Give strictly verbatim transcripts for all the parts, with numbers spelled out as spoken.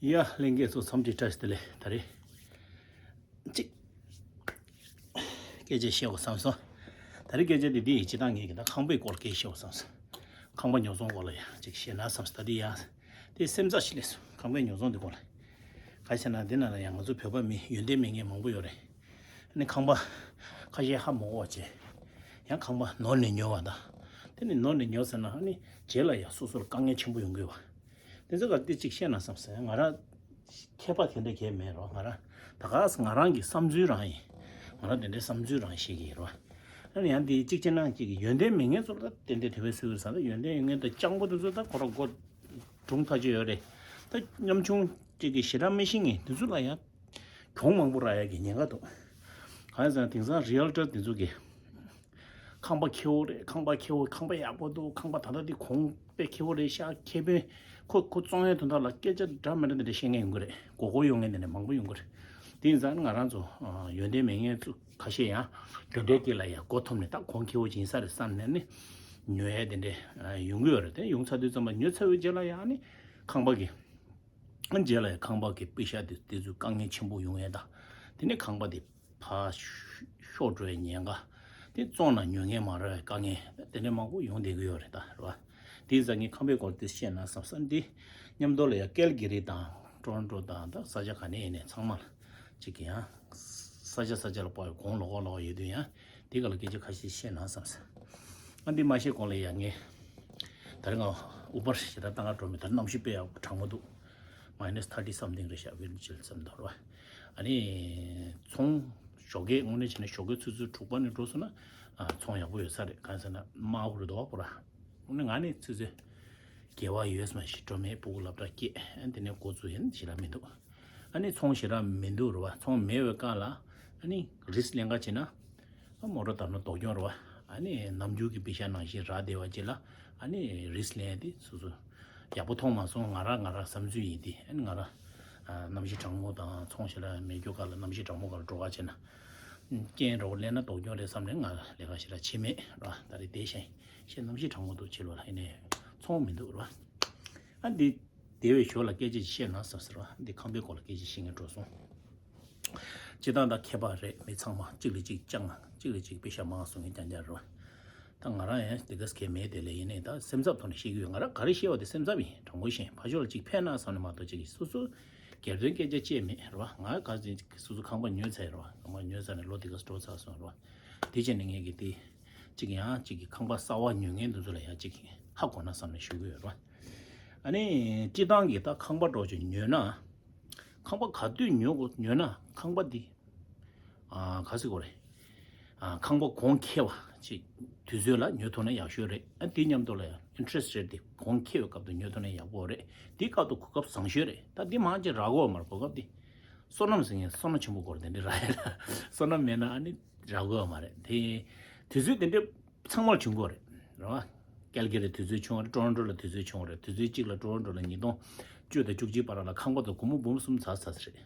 ཡ་ལྷན་རྒྱས་ཚོ་འཚམས་འདྲི་བཀྲ་ཤིས་བདེ་ལེགས། ད་རེས་གཅིག་སྐད་ཆ་བཤད་དགོས་བསམ་སོང་། ད་རེས་སྐད་ཆ་དེ་འདི་ཡིན། སྤྱིར་བཏང་ངས་ཀྱི་ད་ཁང་པའི་སྐོར་སྐད་བཤད་དགོས་བསམ་སོང་། ཁང་པ་ཉོ་ཚོང་སྐོར་ལ་ཡང་གཅིག་བཤད་ན་བསམ་སོང་། ད་འདི་ཡང་དེ་སེམས་འཚབ་ཞིག་སླེབས་སོང་། ཁང་པའི་ཉོ་ཚོང་འདི་སྐོར་ལ། ག་རེ་ཟེར་ན་འདི་ནང་ལ་ཡང་ང་ཚོ་བོད་པ་མི་ཡོན་ཏན་མེད་མཁན་མང་པོ་ཡོད་རེད། ཨ་ནི་ཁང་པ་ཁ་ཤས་ཧ་མ་གོ་བ་བྱས། ཡང་ཁང་པ་ནོར་ནས་ཉོ་བ་དང་། དེ་ནི་ནོར་ནས་ཉོ་ཟེར་ན་ཨ་ནི་རྗེས་ལ་ཡང་སོ་སོར་དཀའ་ངལ་ཆེན་པོ་ཡོང་གི་ཡོད་པ། དེ་ཚོ་ག་དེ་གཅིག་བཤད་ན་བསམ་སོང་། ང་རང་མཁས་པ་དེ་འདྲ་གས་མེད་རོ། ང་རང་ད་ག་ས་ང་རང་གི་བསམ་ཚུལ་རང་ཡིན། ང་རང་དེ་འདྲའི་བསམ་ཚུལ་རང་བཤད་ཀྱི་ཡིན་རོ། ཨ་ནི་ཡང་དེ་གཅིག་བྱས་ན་གཅིག་ཡོན་ཏན་མེད་མཁན་ཚོ་ལ་ཏན་ཏན་དེ་བས་སུ་ས་ད་ཡོན་ཏན་ཡོད་མཁན་དང་སྤྱང་པོ་དེ་ཚོ་ད་ཁོ་རང་མགོ་གྲུང་ཐག་ཆོད་ཡོད་རེད། ད་ཉམ་ཆུང་གཅིག་གི་ཞེ་དྲག་མི་ཤེས་མཁན་དེ་ཚོ་ལ་ཡང་གྱོང་མང་པོ་རག་ཡ་གི་ཉེན་ཁ་འདུག་གང་ཡིན་ཟེར་ན་དེང་སང་རི་ཨལ་ཊར་དེ་ཚོ་གི་ཁང་པ་ཁེ་བོ་རེད། ཁང་པ་ཁེ་བོ། ཁང་པ་ཡག་པོ་འདུག་ཁང་པ་ད་ལྟ་འདི་གོང་དཔེ་ཁེ་བོ་རེད་ཤག་ཁེ་ཕན་ཁོ་ཁོ་བཙོང་ཡའི་དོན་དག་ལ་སྐད་ཆ་འདྲ་མི་འདྲ་འདི་འདྲ་བཤད་མཁན་ཡོང་གི་རེད། མགོ་སྐོར་ཡོང་མཁན་འདི་འདྲ་མང་པོ་ཡོང་གི་རེད། དེ་ཡིན་ཙང་ང་རང་ཚོ་ཨ་ཡོན་ཏན་མེད་མཁན་ཚོ་ཁ་ཤས་ཡང་དེ་འདྲའི་སྐད་ལ་ཡང་མགོ་འཐོམས་ནས་ད་གོང་ཁེ་བོ་ཅིག་ཡིན་ས་རེད་བསམ་ནས་ནི་ཉོ་ཡ་དེ་འདྲ་ཡོང་གི་ཡོད་རེད། དེ་ཡོང་ཚར་དུས་ཙམ་པ་ཉོ་ཚར་བའི་རྗེས་ལ་ཡང་ནི་ཁང་པ་གི་རྗེས་ལ་ཡང་ཁང་པ་གི་པེ་ཤ་དེ་དེ་ཚོ་དཀའ་ངལ་ཆེན་པོ་ཡོང་ཡ་དང་། དེ་ནས་ཁང་པ་དེ་ཕར་ཤོར་འགྲོ་བའི་ཉེན་ཁ། དེ་བཙོང་ན་ཉོ་མཁན་མ་རག་པའི་དཀའ་ངལ་དེ་འདྲ་མང་པོ་ཡོང་བསྡད་ཀྱི་ཡོད་རེད་ད། རེད་བ། དེ་ཡིན་ཙང་ངས་ཁང་པའི་སྐོར་དེ་བཤད་ན་བསམ་ས་འདི་མཉམ་དུ་ལ་ཡང་ཀལ་གི་རི་དང་ཀྲོ་རོན་ཀྲོ་དང་ད་ས་ཆ་ག་ནས་ཡིན་ནའི་ཚང་མ་ལ་གཅིག་གི་ཡང་ས་ཆ་ས་ཆ་ལ་དཔག་པའི་གོང་ལོག་གོ་ལོག་ཡོད་དུས་ཡང་དེ་ག་ལ་སྐད་ཆ་ཁ་ཤས་བཤད་ན་བསམ་ས། ཨ་འདི་མ་བཤད་གོང་ལ་ཡང་ངས་ད་རེས་ང་ཨུ་བར་ཞེ་དྲག་བཏང་ག་འགྲོ་མི་ད་གནམ་གཤིས་དཔེ་ཡག་པོ་གྲང་མོ་འདུག་མ་ཡི་ནས་ཐར་ཊི་སམ་ཐིང་རེད་ཤག་ཝིན་ཌི་ཅིལ་ཙམ་འདུག་ར། ཨ་ནི་ཚོང་ཞོགས་ཀས་དངོས་གནས་བྱས་ན་ཞོགས་ཀས་ཆུ་ཚོད་དྲུག་པ་ནས་འགྲོ་སོང་ན་ཨ་ཚོང་ཡག་པོ་ཡོད་ས་རེད། གང་ཟེར་ན་དམའ་བོ་རེད་འདུག་པོ་ར། དངོས་གནས་ང་ནི་ཆུ་ཚོད་བརྒྱད་པ་ཡོལ་སོང་ཞིག་འགྲོ་མེད་སྤུ་གུ་སློབ་གྲྭ་སྐྱེལ་ཨ་དེ་ནས་འགོ་ཚུགས་ཡིན་ཞེ་དྲག་མི་འདུག་ཨ་ནི་ཚོང་ཞེ་དྲག་མི་འདུག་ར་བ། ཚོང་མེད་པའི་སྐབས་ལ་ཨ་ནི་རིས་ལེན་ག་བྱེད་ན། ཨ་མོ་ཊ་བཏང་ན་སྡུག་གྱོང་རེད་བ། ཨ་ནི་ནམ་རྒྱུན་གྱི་པེ་ཤ་ནང་བཞིན་རག་བསྡད་པ་ཅིག་ལ་ཨ་ནི་རིས་ལེན་དེ་སོ་སོ་ཡག་པོ་མཐོང་མ་སོང་། ང་རང་ང་རང་བསམ་ཚུལ་ཡིན་ཏེ། ཨ་ནི་ང་རང་ཨ་གནམ་གཤིས་གྲང་མོ་དང་ཚོང་ཞེ་དྲག་མེད་རྒྱུ་སྐབས་ལ་གནམ་གཤིས་གྲང་མོ་སྐབས་ལ་འགྲོ་ག་བྱས་ན་རྐྱེན་རོགས་ལེན་ན་སྡུག་གྱོང་རེད་བསམ་ནས་ང་ལས་ཀ་ཞེ་དྲག་བྱེད་མེད་ར། ད་རེས་བསྡད་ཤིང་ཤེས། གནམ་གཤིས་གྲང་མོ་འདུག་བྱེད་ལོ་ལ་ཡིན་ནས་ཚོང་མི་འདུག་ར། ཨ་འདི་དེ་བས་ཞོར་ལ་སྐད་ཆ་ཅིག་བཤད་ན་བསམ་ཟེར་བ། འདི་ཁང་པའི་སྐོར་ལ་སྐད་ཆ་བཤད་མཁན་འགྲོ་སོང་། སྤྱིར་བཏང་ད་མཁས་པ་རེད། མི་ཚང་མ་གཅིག་ལས་གཅིག་སྤྱང་། གཅིག་ལས་གཅིག་པེ་ཤ་མང་གསུང་མཁན་རྐྱང་རྐྱང་རེད་བ། ད་ང་རང་ཡང་དེ་ག་སྐད་མེད་དེ་ལས་ཡིན་ནའི་ད་སེམས་འཚབ་ཐོག་ནས་བཤད་ཀྱི་ཡོད། ང་རང་ག་རེ་བཤད་པ་དེ་སེམས་འཚབ་ཡིན། དྲང་པོ་བཤད། ཕར་ཕྱོགས་ལ་གཅིག་ཕན་ན་བསམ་ནས་མ་གཏོགས་གཅིག་གིས་སོ་སོ་སྒེར་དོན་སྐད་ཆ་བཤད་མེད་རེད་བ། ང་ག་ཚོད་སོ་སོ་ཁང་པ་ཉོས་ཚར་ཡོད་རེད་བ། ཁང་པ་ཉོས་ཚར་ནས་ལོ་དེ་ག་འགྲོ་ཚར་སོང་རེད་བ། དེ་བྱས་ནས་ངས་ཀྱི་དེ་གཅིག་ཡང་གཅིག་གི་ཁང་པ་གསར་བ་ཉོ་མཁན་དེ་ཚོ་ལ་ཡང་གཅིག་ཧ་གོ་ན་བསམ་ནས་ཞུ་གི་ཡོད་རེད་བ། ཨ་ནི་སྤྱིར་བཏང་གི་ད་ཁང་པ་འདྲ་བོ་ཅིག་ཉོས་ན། ཁང་པ་ག་དུས་ཉོ་དགོས། ཉོས་ན་ཁང་པ་འདི་ཨ་ག་ཟེར་དགོས་རེད། ཨ་ཁང་པ་གོང་ཁེ་བ་ཅིག་དུས་ཚོད་ལ་ཉོ་ཐུབ་ན་ཡག་ཤོས་རེད། ཨ་དེ་མཉམ་དུ་ལ་ཡང་ཨིན་ཊི་རེ་སི་ཊི་རེ་ཊི་དེ་གོང་ཁེ་བའི་སྐབས་དུ་ཉོ་ཐུབ་ན་ཡག་པོ་རེད། དེའི་སྐབས་དུ་གོ་སྐབས་བཟང་ཤོས་རེད། ད་འདི་མང་ཆེ་རག་གོ་མ་རེད། གོ་སྐབས་འདི་བསོད་ནམས་ཟེར་མཁན་བསོད་ནམས་ཆེན་པོ་དགོས་རེད། དེ་འདྲ་རག་ཡ་ལ་བསོད་ནམས་མེད་ན་ཨ་ནི་རག་གོ་མ་རེད། དེ་དུས་ཚོད་དེ་འདྲ་ཚང་མར་བྱུང་གོ་རེད། རེད་བ། ཀལ་ཀི་རི་དུས་ཚོད་བྱུང་བ་རེད། ཀྲོ་རོན་ཀྲོ་ལ་དུས་ཚོད་བྱུང་བ་རེད། དུས་ཚོད་གཅིག་ལ་ཀྲོ་རོན་ཀྲོ་ལ་ཉིས་སྟོང་བཅུ་དང་བཅུ་གཅིག་བར་ལ་ཁང་པ་དང་སྒོར་མོ་འབུམ་གསུམ་ཚར་ཚར་རེད།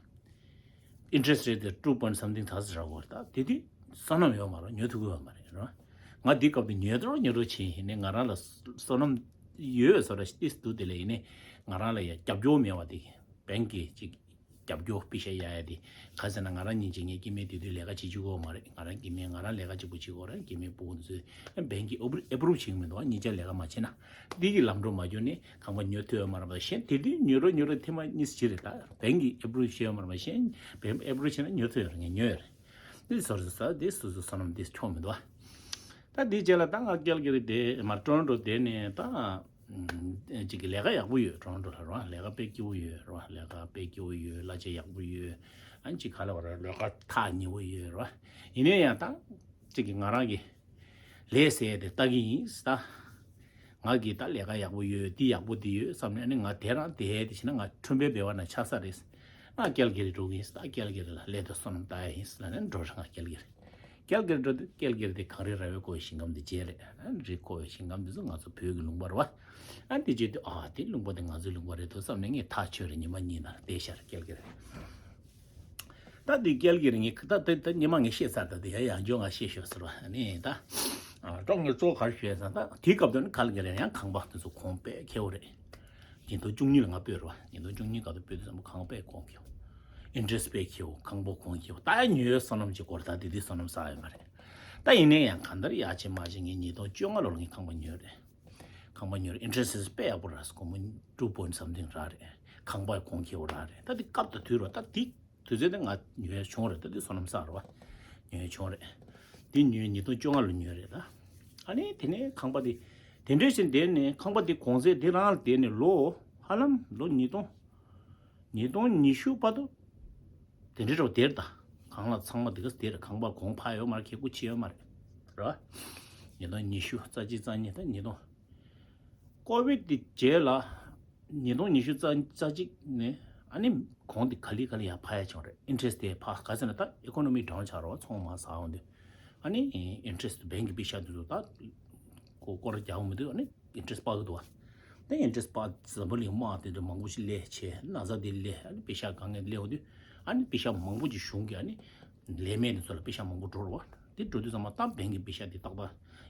ཨིན་ཊི་རེ་སི་ཊི་རེ་ཊི་དེ་two point something ཚར་ཚར་རག་གོ་རེད། ད་དེ་དུས་བསོད་ནམས་ཡོད་མ་རེད། ཉོ་ཐུབ་ཀྱི་ཡོད་མ་རེད། རེད་བ། ང་འདི་སྐབས་དུ་ཉོས་འགྲོ་ཉོ་འགྲོ་བྱེད་ཡིན་ནས་ང་རང་ལ་བསོད་ནམས་ཡོད་བཟོ་འདྲ་ཏིས་འདུག་དེ་ལས་ཡིན་ནས་ང་རང་ལ་ཡ་རྒྱབ་སྐྱོར་མེད་བ། དེ་བན་གི་ཅིག་རྒྱབ་སྐྱོར་པེ་ཤ་གཡར་ཡ་དེ། ག་ཟེར་ན་ང་རང་ཉིན་གཅིག་ངའི་སྐྱེ་དམན་དེ་དུས་ལས་ཀ་བྱེད་རྒྱུ་ཡོད་མ་རེད། ང་རང་སྐྱེ་དམན་ང་རང་ལས་ཀ་གཅིག་པུ་བྱེད་དགོས་རེད། སྐྱེ་དམན་སྤུ་གུ་ཚོས་བན་གྱིས་ཨེ་པུ་རུབ་བྱེད་ཀྱི་མི་འདུག་གཉིས་ཆ་ལས་ཀ་མ་བྱེད་ན། འདི་གི་ལམ་འགྲོ་མ་བྱུང་ནས་ཁང་པ་ཉོ་ཐུབ་ཡོད་མ་རེད་པ། གཞན་དེ་དུས་ཉོ་རོགས་ཉོ་རོགས་ཐེངས་མ་གཉིས་བྱེད་རེད། ད་བན་གྱིས་ཨེ་པུ་རུབ་བྱེད་ཡོད་མ་རེད་པ། གཞན་བན་ཨེ་པུ་རུབ་བྱེད་ན་ཉོ་ཐུབ་ཡོད་རེད། ངས་ཉོས་ཡོད་རེད། འདི་སོ་སོ་ས་འདི་སོ་སོ་བསོད་ནམས་འདི་ཆོག་མི་འདུག་བ། ད་འདི་རྗེས་ལ་ད་ང་ཀལ་ཀི་རི་དེ་མ་ཀྲོ་རོན་ཀྲོ་དེ་ནས་ད། ཅིག་གི་ལས་ཀ་ཡག་པོ་ཡོད། ཀྲོ་རོན་ཀྲོ་ལ་རོ། ལས་ཀ་དཔེ་སྐྱིད་པོ་ཡོད་རོ། ལས་ཀ་དཔེ་སྐྱིད་པོ་ཡོད། གླ་ཆ་ཡག་པོ་ཡོད། ཨ་ནི་ཅིག་ག་ལ་བ་ར་ལས་ཀ་ཐག་ཉེ་པོ་ཡོད་རོ། ཡིན་ནའི་ཡང་ད་ཅིག་གི་ང་རང་གི་ལས་ཟེར་ཡ་དེ་ལྟ་གི་ཡིན་ད། ང་གི་ད་ལས་ཀ་ཡག་པོ་ཡོད། འདི་ཡག་པོ་འདི་ཡོད་བསམ་ནས་ཨ་ནི་ང་དེ་རང་དེ་ཧེ་དེ་བྱས་ན་ང་ཁྲོན་པའི་སྦལ་བ་ན་ཆགས་ས་རེད། ང་ཀལ་ཀི་རི་འགྲོ་གི་ཡིན་ད། ཀལ་ཀི་རི་ལ་ལས་དང་བསོད་ནམས་ལྟ་ཡ་ཡིན་ལ་ནས་འགྲོ་ར། ང་ཀལ་ཀི་རི། ཀལ་ཀི་རི་འགྲོ་དུས་ཀལ་ཀི་རི་དེ་གངས་རི་ར་བས་བསྐོར་བའི་ཞིང་ཁམས་དེ་མཇལ་རེད། ཨ་རི་བསྐོར་བའི་ཞིང་ཁམས་དེ་ཚོ་ང་ཚོ་བོད་ཀྱི་ལུང་པ་རེད་བ། ཨ་འདི་བྱེད་དུས་ཨ་དེ་ལུང་པ་དེ་ང་ཚོའི་ལུང་པ་རེད་འདུག་བསམ་ནས་ངས་ཐག་ཆོད་རེད། ཉི་མ་གཉིས་ནང་བསྡད་ཤར་ཀལ་ཀི་རི། ད་དེ་ཀལ་ཀི་རི་ངས་ད་ད་ད་ཉི་མ་ངས་བཤད་ཚར། ད་དེ་ཡང་ཡང་བསྐྱར་ང་བཤད་ཤོག་ཟེར་བ་ནི་ད། ཨ་ཀྲོང་ངས་གཙོ་བོ་ག་རེ་བཤད་ཟེར་ན་ད་དེའི་སྐབས་དུ་ནི་ཀལ་ཀི་རི་ཡང་ཁང་པ་དེ་ཚོ་གོང་དཔེ་ཁེ་པོ་རེད། ཉིས་སྟོང་བཅུ་གཉིས་ལ་ང་སྤོས་རེད་བ། ཉིས་སྟོང་བཅུ་གཉིས་སྐབས་དུ་སྤོས་དུས་ཙམ་པ་ཁང་པ་དཔེ་གོང་ཁེ་བོ། ཨིན་ཊི་རེ་སི་ཊི་དཔེ་ཁེ་བོ། ཁང་པ་གོང་ཁེ་བོ། ད་ཡ་ཉོ་ཡའི་བསོད་ནམས་ཅིག་དགོས་རེད། ད་དེ་དུས་བསོད་ནམས་བསགས་ཡོད་མ་རེད། ད་ཡིན་ནའི་ཡང་གང་ལྟར་ཡག་ཅིག་མ་ཅིག་ངས་ཉིས་སྟོང་བཅོ་ལྔ་ལོར་ངས་ཁང་པ་ཉོས་རེད། ཁང་པ་ཉོས་རེད། ཨིན་ཊི་རེ་སི་ཊི་དཔེ་ཡག་པོ་རག་སོང་། སྒོར་མོ་two point something རག་རེད། ཁང་པ་གོང་ཁེ་བོ་རག་རེད། ད་དེ་སྐབས་དང་དུས་རེད་བ། ད་དེ་དུས་ཚོད་དེ་ང་ཉོས་བྱུང་རེད། ད་དེ་བསོད་ནམས་བསགས་རེད་བ། ཉོས་བྱུང་རེད། དེ་ཉོས་ཉིས་སྟོང་བཅོ་ལྔ་ལོ་ཉོས་རེད་ད། ཨ་ནི་དེ་ནས་ཁང་པ་དེ་དེ་འདྲས་བྱས་བསྡད་ནས། ཁང་པ་དེ་གོང་ཚད་དེ་རང་ལ་བསྡད་ནས་ལོ་ཧ་ལམ་ལོ་ཉིས་སྟོང་ཉིས་སྟོང་ཉི་ཤུ་བར་དུ་དེ་འདྲས་རོ་དེར་ད། གང་ལ་ཚང་མ་དེ་ག་དེར་ཁང་པ་གོང་འཕར་ཡོད་མ་རེད། ཁེ་ཁུ་ཆེ་ཡོད་མ་རེད། ར། ཉིས་སྟོང་ཉི་ཤུ་རྩ་གཅིག་རྩ་གཉིས་ད་ཉིས་སྟོང་། ཀོ་བིད་དེ་རྗེས་ལ་ཉིས་སྟོང་ཉི་ཤུ་རྩ་རྩ་གཅིག་ནས་ཨ་ནི་གོང་དེ་ག་ལེ་ག་ལེ་ཡར་འཕར་ཡ་བྱུང་རེད། ཨིན་ཊི་རེ་སི་ཊི་དེ་འཕར། ག་ཟེར་ན་ད་ཨི་ཀོ་ནོ་མི་ཌའུན་ཆགས་རོགས། ཚོང་མ་ཟ་འོང་དུས་ཨ་ནི་ཨིན་ཊི་རེ་སི་ཊི་བྷེང་གི་པེ་ཤག་དེ་ཚོ་ད་ཀོ་སྐོར་རྒྱག་འོང་མི་འདུག་ཨ་ནི་ཨིན་ཊི་རེ་སི་ཊི་སྤར་གི་འདུག་བ། ད་ཨིན་ཊི་རེ་སི་ཊི་སྤར་འཛམ་བུ་གླིང་དམག་དེ་འདྲ་མང་པོ་ཞིག་སླེབས་བྱས། ན་ཚ་དེ་སླེབས། ཨ་ནི་པེ་ཤག་གང་ངེས་སླེབས་འོང་དུས་ཨ་ནི་པེ་ཤག་མང་པོ་ཅིག་གཞུང་གི་ཨ་ནི་ལས་མེད་དེ་ཚོ་ལ་པེ་ཤག་མང་པོ་འགྲོ་རོགས། དེ་འགྲོ་དུས་ཙམ་པ་ད་བྷེང་གི་པེ་ཤག་དེ་ཏག་ཏག་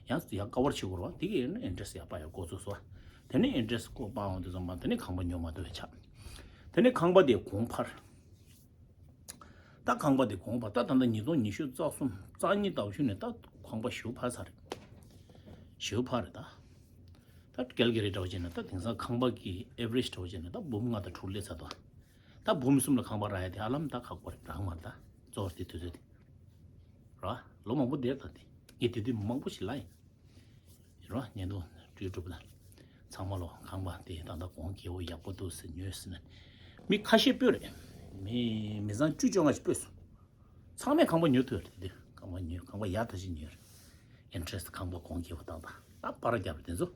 ཡང་ཡང་ཀ་བར་བྱེད་དགོས་རེད་བ། དེ་གི་ཨིན་ཊི་རེ་སི་ཊི་ཡར་འཕར་ཡ་འགོ་ཚུགས་སོང་བ། དེ་ནས་ཨིན་ཊི་རེ་སི་ཊི་ཀོ་སྤར་འོང་དུས་ཙམ་པ་དེ་ནས་ཁང་པ་ཉོ་མ་ཐུབ་པ་ཆགས། དེ་ནས་ཁང་པ་དེ་གོང་འཕར། ད་ཁང་པ་དེ་གོང་འཕར། ད་ད་ལྟ་ཉིས་སྟོང་ཉི་ཤུ་རྩ་གསུམ་རྩ་གཉིས་ལྟ་བུ་ཞུ་ནས་ད་ཁང་པ་ཞེ་པོ་འཕར་ཚར་རེད། ཞེ་པོ་འཕར་རེད་ད། ད་ཀལ་ག་རི་འདྲ་བོ་བྱས་ན་ད་དེང་སང་ཁང་པ་གི་ཨེ་ཝ་རེཇ་འདྲ་བོ་བྱས་ན་ད་འབུམ་ལྔ་དང་དྲུག་སླེབས་ཚར་འདུག་ད་འབུམ་གསུམ་ལ་ཁང་པ་རག་ཡ་དེ་ཧ་ལམ་ད་ཁག་པོ་རེད། རག་མ་རེད་ད། གཙོ་བོ་དེ་དུས་ཚོད་དེ་ར། ལོ་མང་པོ་བསྡད་ད་དེ། ངས་དེ་དུས་མང་པོ་ཞིག་ལབ་ཡིན། རོ་ཉན་དུ་ཀྲུའུ་ཀྲུབ་ལ། ཚང་མ་ལོ་ཁང་པ་དེ་ད་ལྟ་གོང་ཁེ་བོ་ཡག་པོ་འདུག་ཟེར་ཉོས་ཟེར་ན། མི་ཁ་ཤས་སྤོས་རེད། མི་མི་ཚང་བཅུ་བཅོ་ལྔ་ཞིག་སྤོས་སོང་། ཚང་མས་ཁང་པ་ཉོ་ཐུབ་རེད་དེ། ཁང་པ་ཉོས། ཁང་པ་ཡག་ཐག་ཆོད་ཉོས་རེད། ཨིན་ཊི་རེ་སི་ཊི་ཁང་པ་གོང་ཁེ་བོ་ཏག་ཏག་ད་པར་རྒྱབ་རེད་དེ་ཚོ།